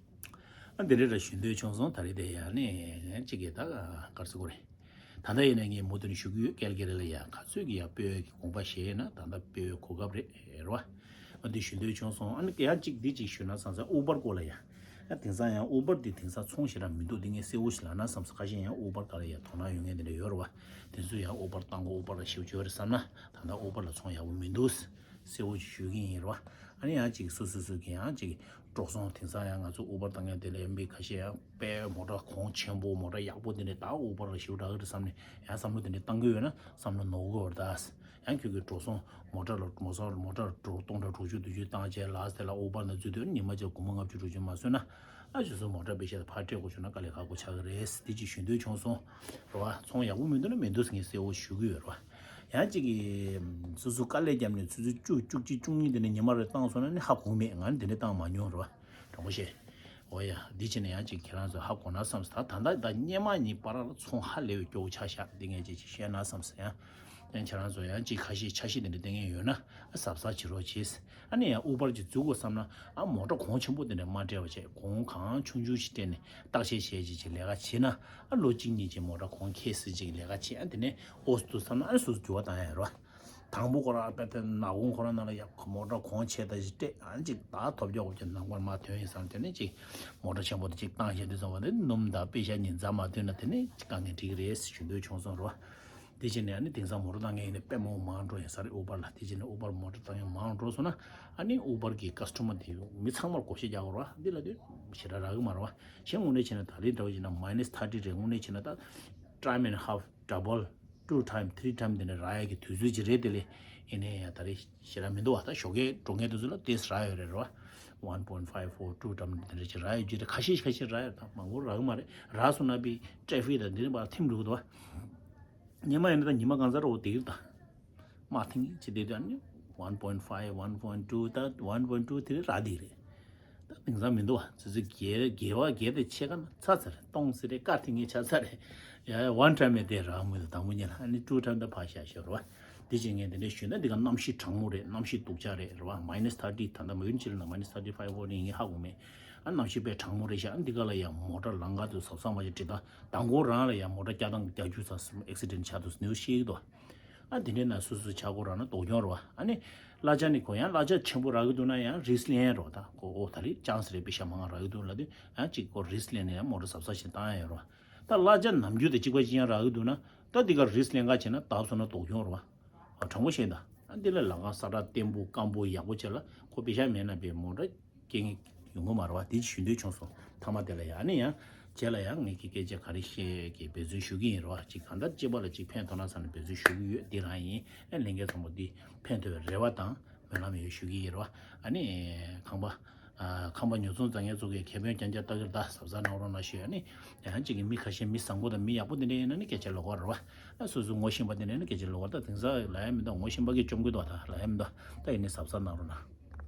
ཨ་འདི་འདྲ་ར་ཞུ་འདོད་བྱུང་སོང་། ད་རེས་དེ་ཡང་ནི་གཅིག་གིས་ད་གར་སི་གོ་རེད། ད་ལྟ་ཡིན་ན་ངས་མུ་མཐུད་ནས་ཞུ་གི་ཡོད། ཀལ་ག་རི་ལ་ཡ་ག་ཚོད་ཀྱི་ཡ་སྤོས་ཀྱི་དགོངས་པ་བཞེས་ན་ད་ལྟ་སྤོས་གོ་སྐབས་རེད་རེད་བ། ཨ་འདི་ཞུ་འདོད་བྱུང་སོང་། ཨ་ནི་ཡང་གཅིག་འདི་གཅིག་ཞུ་ན་བསམ་ས་ཨུ་བར་སྐོར་ལ་ཡ། ཨ་དེང་སང་ཡང་ཨུ་བར་འདི་དེང་སང་ཚོང་ཞེ་དྲག་མི་འདུག་འདི་ངས་གསལ་བོ་ཞིག་ལབ་ན་བསམ་ས། ཁ་ཤས་ཡང་ཨུ་བར་སྒང་ལ་ཡ་དོ་སྣང་ཡོད་མཁན་དེ་འདྲ་ཡོད་རེད་བ། དེ་ཚོས་ཡང་ཨུ་བར་བཏང་གོ་ཨུ་བར་ལ་ཞེ་པོ་ཅིག་ཡོད་རེད་བསམ་ན་ད་ལྟ་ཨུ་བར་ལ་ཚོང་ཡག་པོ་མི་འདུག་གསལ་བོ་ཅིག་ཞུ་གི་ཡིན་རེད་བ། ཨ་ནི་ཡང་གཅིག་སོ་སོ་སོ་གི་ཡང་གཅིག་འགྲོ་སོང་དེང་སང་ཡང་ང་ཚོ་ཨུ་བར་བཏང་མཁན་དེ་ལ་ཡང་མི་ཁ་ཤས་ཡང་དཔེ་མོ་ཊ་གོང་ཆེན་པོ་མོ་ཊ་ཡག་པོ་དེ་འདྲ་ད་ཨུ་བར་ལ་ཞེ་པོ་དྲག་གི་རེད་བསམ་ནས་ཡང་བསམ་བློ་དེ་འདྲ་བཏང་གི་ཡོད་ན་བསམ་བློ་ནོར་གི་ཡོད་རེད་ད། ཡང་ཁྱོད་ཀྱི་འགྲོ་སོང་མོ་ཊ་ལ་མོ་སོང་མོ་ཊ་འགྲོ་སྟོང་ཕྲག་དྲུག་ཅུ་བདུན་ཅུ་བཏང་བྱས་ལགས་དེ་ལ་ཨུ་བར་ནང་འཛུལ་དུས་ཉི་མ་གཅིག་སྒོར་མོ་ལྔ་བཅུ་དྲུག་ཅུ་མ་བཟོས་ན་ཨ་ཞུ་སོང་། མོ་ཊ་པེ་ཤ་དེ་ཕར་སྤྲད་དགོས་བྱུང་ན་དཀའ་ལས་ཁག་པོ་ཆགས་ཀྱི་རེད། དེ་ཅིག་ཞུ་འདོད་བྱུང་སོང་རེད་བ། ཚོང་ཡག་པོ་མི་འདུག་ན་མི་འདུག་ཟེར་ངས་གསལ་བོ་ཞུ་གི་ཡོད་རེད་བ། ཡང་གཅིག་གིས་སོ་སོ་དཀའ་ལས་བརྒྱབ་ནས་ཆུ་ཚོད་བཅུ་བཅུ་གཅིག་བཅུ་གཉིས་དེ་ནས་ཉི་མ་རེ་བཏང་སོང་ན་ནི་ཧ་གོ་མེད། ང་ནི་དེ་འདྲ་བཏང་མ་མྱོང་རེད་བ། དྲང་པོ་བཤད། འོ་ཡ། འདི་བྱས་ན་ཡང་ཅིག་ཁྱེད་རང་ཚོ་ཧ་གོ་ན་བསམ་སོང་། ད་ད་ལྟ་ད་སྔོན་མ་གཉིས་བར་ལ་ཚོང་ཧ་ལས་པའི་སྐྱོ་བོ་ཆགས་ཤག་འདི་ངས་ཅིག་ཅིག་བཤད་ན་བསམ་སོང་ཡ། ཡང་ཁྱེད་རང་ཚོ་ཡང་ཅིག་ཁ་ཤས་ཆ་ཤས་དེ་འདྲ་བསྟན་མཁན་ཡོད་ན་ཨ་གཟབ་གཟབ་བྱེད་རོགས་བྱེད། ཨ་ནི་ཡང་ཨུ་བར་ཅིག་འཛུགས་དགོས་བསམ་ན་ཨ་མོ་ཊ་གོང་ཆེན་པོ་དེ་འདྲ་མ་སྤྲད་པ་བྱས། གོང་གང་ཆུང་ཆུང་ཞིག་སྤྲད་ནས་བརྟག་དཔྱད་བྱས་ཅིག་ཅིག་ལས་ཀ་བྱེད་ན་ཨ་ལོ་གཅིག་གཉིས་ཅིག་མོ་ཊ་གོང་ཁེ་སྲིད་ཅིག་ལས་ཀ་བྱེད། ཨ་དེ་ནས་ཨོ་སི་འདུག་བསམ་ན་ཨ་སོ་སོ་འགྱུར་བ་བཏང་ཡ་རོ། དང་པོ་ཁོ་རང་དཔེ་དེ་ནག་ཁུང་ཁོ་རང་ནང་ལ་ཡ་མོ་ཊ་གོང་ཆེ་ད་ཞིག་སྤྲད། ཨ་ཅིག་ད་ཐོབ་རྒྱག་འོབ་ཀྱི་ནང་པར་མ་ཐོན་ཡིན་བསམ། དེ་ནས་ཅིག་མོ་ཊ་ཆེན་པོ་དེ་ཅིག་བཏང་བྱས་དུས་ཙམ་པ་དེ་སྣུམ་དང་པེ་ཤ་ཉིན་མཚན་མ་ཐོན་ན་དེ་ནས་དཀའ་ངལ་འཕྲད་ཀྱི་རེད་ཞུ་འདོད་བྱུང་སོང་རོ། དེ་བྱས་ནས་ཨ་ནི་དེང་སང་མོ་ཊ་བཏང་མཁན་ཡིན་ན་དཔེ་མང་མང་འགྲོ་ཡིན་ས་རེད། ཨུ་བར་ལ། དེ་བྱས་ནས་ཨུ་བར་མོ་ཊ་བཏང་མཁན་མང་འགྲོ་སོང་ན་ཨ་ནི་ཨུ་བར་གྱི་ཀ་སི་ཊོ་མར་དེ་མི་ཚང་མར་བགོ་བཤའ་རྒྱག་དགོས་རོ། འདི་ལ་དེ་ཞེ་དྲག་རག་གི་མ་རེད་བ། གཞན་དངོས་གནས་བྱས་ན་ད་རེས་འདྲ་བོ་ཡིན་ན་མའི་ནས་ཐར་ཊི་རེད། དངོས་གནས་བྱས་ན་ད་ཊའིམ་ཨེན་ཧབ། ཌ་བལ། ཊུ་ཊའིམ། ཐི་རི་ཊའིམ་དེ་འདྲ་རག་ཡག་གི་དུས་ཚོད་ཅིག་རེད། དེ་ལས་ཡིན་ནའི་ཡང་ད་རེས་ཞེ་དྲག་མི་འདུག་བ། ད་ཞོགས་ཀས་འགྲོ་མཁན་དེ་ཚོ་ལ་དེས་རག་ཡོད་རེད་རོ། ཝན་པོའིན་ཕའིབ་ཕོར། ཊུ་ཊའིམ་དེ་འདྲ་ཅིག་རག་ཡོད་ཀྱི་རེད། ཁ་ཤས་ཁ་ཤས་རག་ཡོད། ད་མང་པོ་རག་གི་མ་རེད། རག་སོང་ན་པའི་ཊེ་ཕིག་དང་འདི་འདྲ་བར་ཐིམ་འགྲོ་གི་འདུག་བ། སྔོན་མ་ཡིན་ན་ད་ཉི་མ་གང་ཚར་འོ་དེ་གི་ད་མ་ཐིམ་གི་ཅི་དེ་དུས་ཨ་ནི་ཝན་པོའིན་ཕའིབ། ཝན་པོའིན་ཊུ། ད་ཝན་པོའིན་ཊུ་དེ་རག་དེ་རེད། ད་དེང་སང་མི་འདུག་བ། ཙི་ཙི་བརྒྱད་བརྒྱད་པ་བརྒྱད་དེ་ཕྱེད་ཀ་ན་ཚར་ཚར་རེད། སྟོང་ཟེར་རེད། དཀར་ཐིང་ངེ་ཆགས་ཚར་རེད། ཡ་ཡ་ཝན་ཊའིམ་མེད་དེ་རག་མི་འདུག་དང་པོ་ཉིད་ལ། ཨ་ནི་ཊུ་ཊའིམ་ད་ཕར་བཞག་ཤོག་རེད་བ། དེ་བྱེད་མཁན་དེ་འདྲ་ཞུས་ན་འདི་ག་གནམ་གཤིས་གྲང་མོ་རེད། གནམ་གཤིས་སྡུག་ཅག་རེད་རེད་བ། མའི་ནས་ཐར་ཊི་ད་ལྟ་མ་ཡུན་ཕྱི་ལ་མའི་ནས་ཐར་ཊི་ཕའིབ་ཕོར་ཊི་ཡིན་ཧ་གོ་མེད། ཨ་གནམ་གཤིས་དཔེ་གྲང་མོ་རེད་ཤག་ཨ་འདི་ག་ལ་ཡ་མོ་ཊ་ལམ་ཁ་དུ་གཟབ་གཟབ་མ་བྱས་བྲིས་ད་མདང་དགོང་རང་ལ་ཡ་མོ་ཊ་བསྐྱར་བཏང་རྒྱག་རྒྱུ་ཚ་ཨེག་སི་ཌེན་ཊི་ཆགས་འདུག་ནེའུ་སི་ཤེས་ཀྱི་འདུག་ཨ་དེ་འདྲའི་ན་སོ་སོའི་ཆག་སྒོ་རག་ན་སྡུག་གྱོང་རེད་བ། ཨ་ནི་གླ་ཆ་ནི་ཁོ་ཡང་གླ་ཆ་ཆེན་པོ་རག་གི་འདུག་ན་ཡང་རིསི་ལེན་རོགས། ད་ཁོ་ཨོ་ད་རེས་ཅན་སི་རེད། པེ་ཤ་མང་ང་རག་གི་འདུག་ལབ་དུས་ཡང་གཅིག་ཁོ་རིསི་ལེན་ནས་ཡང་མོ་ཊ་གཟབ་གཟབ་ཞིག་བཏང་ཡ་རོགས། ད་གླ་ཆ་ནམ་རྒྱུན་དང་གཅིག་པ་གཅིག་རྐྱང་རག་གི་འདུག་ན་ད་འདི་ག་རིསི་ལེན་ག་བྱས་ན་བརྡབ་སོང་ན་སྡུག་གྱོང་རེད་བ། ཨ་དྲང་པོ་བཤད་ད། ཨ་འདི་ལ་ལམ་ཁ་ས་ཁྲ་བརྟན་པོ་སྐམ་པོ་ཡག་པོ་བྱས་ལ་ཁོ་པེ་ཤ་མེད་ན་པའི་མོ་ཊ་སྐྱེ་ངེས་ཡོང་གི་མ་རེད་བ། དེ་ཞུ་འདོད་བྱུང་སོང་། མཐའ་མ་དེ་ལ་ཡང་ནི་ཡང་རྗེས་ལ་ཡང་ངས་ཀྱི་སྐད་ཆ་ག་རེ་བཤད་ཀྱི་འབད་བརྩོན་ཞུ་གི་ཡིན་རེད་བ། ཅིག་གང་ལྟར་གཅིག་པ་ལ་གཅིག་ཕན་ཐོགས་ན་བསམ་ནས་འབད་བརྩོན་ཞུ་གི་ཡོད། འདི་རང་ཡིན། ཨ་ལས་འགན་ཚང་མ་འདི་ཕན་ཐོགས་པའི་རེ་བ་དང་སྨོན་ལམ་ཡོད་ཞུ་གི་ཡིན་རེད་བ། ཨ་ནི་ཁང་པ་ཨ་ཁང་པ་ཉོ་ཚོང་མཛད་མཁན་ཚོ་གི་ཁེ་ཕན་རྐྱང་རྐྱང་ལྟ་གི་རེད། ད་གཟབ་གཟབ་གནང་རོགས་གནང་ཞུ། ཨ་ནི་ཡང་གཅིག་གི་མི་ཁ་ཤས་མི་བཟང་པོ་དང་མི་ཡག་པོ་དེ་འདྲ་ཡིན་ན་ནི་སྐད་ཆ་ལོགས་ཀ་རེད་བ། ཨ་སོ་སོ་ངོ་ཤེས་པ་དེ་འདྲ་ཡིན་ན་སྐད་ཆ་ལོགས་ཀ། ད་དེང་སང་ལབ་ཡ་མི་འདུག་ངོ་ཤེས་པ་གིས་བཅོམ་གི་འདུག་ད་ལབ་ཡ་མི་འདུག་ད་ཡིན་ནི་གཟབ་གཟབ་གནང་རོགས་གནང་།